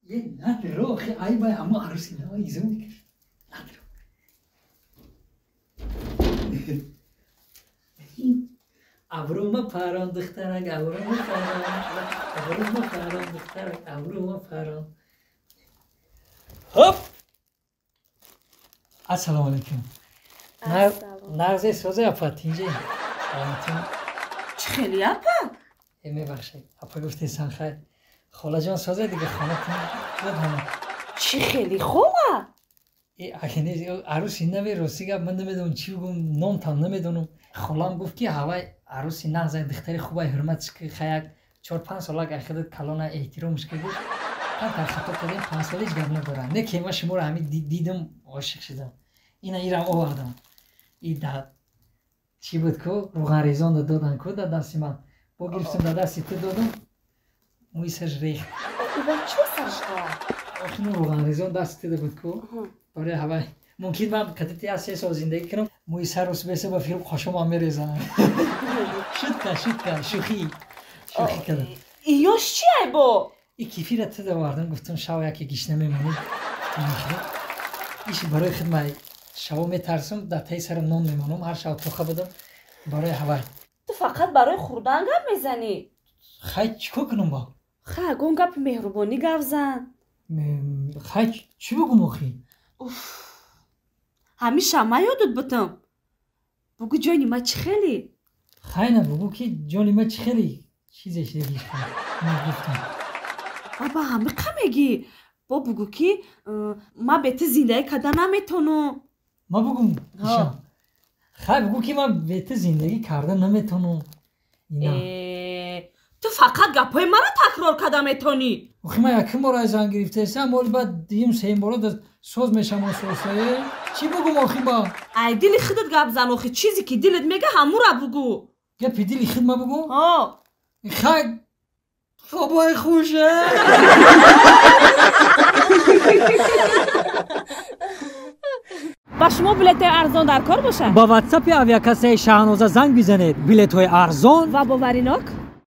Е надро, охи ай бай ҳамо арӯси нава изо мекард. Надро. Абрӯма парон духтарак, абрӯма парон, абрӯма парон духтарак, абрӯма парон. Хоп! Ассалому алайкум. Нағзе созе апа, тинҷе? Саломатин. Чӣ хеле апа? Э, мебахшед. Апа гуфтесан хай. Холаҷон созе дига хонатон буд ҳама. Чӣ хеле хола? Э, аки арӯси нави рости гап ман намедонам чӣ бигӯм, номтам намедонам. Холам гуфт ки ҳавай арӯси нағзай духтари хубай ҳурматш ки хаяк 4-5 солак ахидат калона эҳтиромш ки гуфт. Камтар хато кардем, 5 сол ҳеҷ гап надорам. Не ки ман шуморо ҳамин дидам, ошиқ шудам. Ина ирам овардам. И да чӣ буд ку рӯғанрезон додан ку да дасти ман. Бо гирифтам да дасти ту додам, мӯи сарш рехт. Ива чӣ сарш рехт? Охи ну рӯғанрезон дасти ту буд ку. Барои ҳавай мумкин ман кадати аз 3 сол зиндагӣ кунам, мӯи сар рӯс беса ба филм қошомам мерезанам. Шутка, шутка, шӯхӣ. Шӯхӣ кардам. Иёш чи айбо? И кефира ту овардам, гуфтам шав яке гишна мемонӣ. Иш барои худ ман шаво метарсам, дар таи сарам нон мемонам, ҳар шав тоха будам барои ҳавай. Ту фақат барои хӯрдан гап мезанӣ? Хай чӣ кор кунам ба? Хай ягон гапи меҳрубонӣ гап зан. Хай чӣ бигӯм охи? Уф, ҳамеша ма ёдат бутам. Бугӯ ҷони ма чӣ хеле? Хай на бугӯ ки ҷони ма чӣ хеле чизе шидагиш гуфтам. Баба ҳамиқа мегӣ? Бо бугӯ ки ма бе ту зиндагӣ карда наметонам. Ма бугум? Хай бугӯ ки ман бе ту зиндагӣ карда наметонам. Ту фақат гапҳои маро такрор карда метонӣ. Охи ман якум бора аз зан гирифтаистам, оли баъд дуюм сеюм бора соз мешавам ососа. Чӣ бугум охи ба? Ай дили худат гап зан охи, чизе ки дилат мега ҳамура бугӯ. Гапи дили худ ма бугум? Ҳо. Хай хобои хуше. Ба шумо билетҳои арзон дар кор бошад? Ба ватсапи авиакассаи Шаҳноза занг бизанед. Билетҳои арзон ва боваринок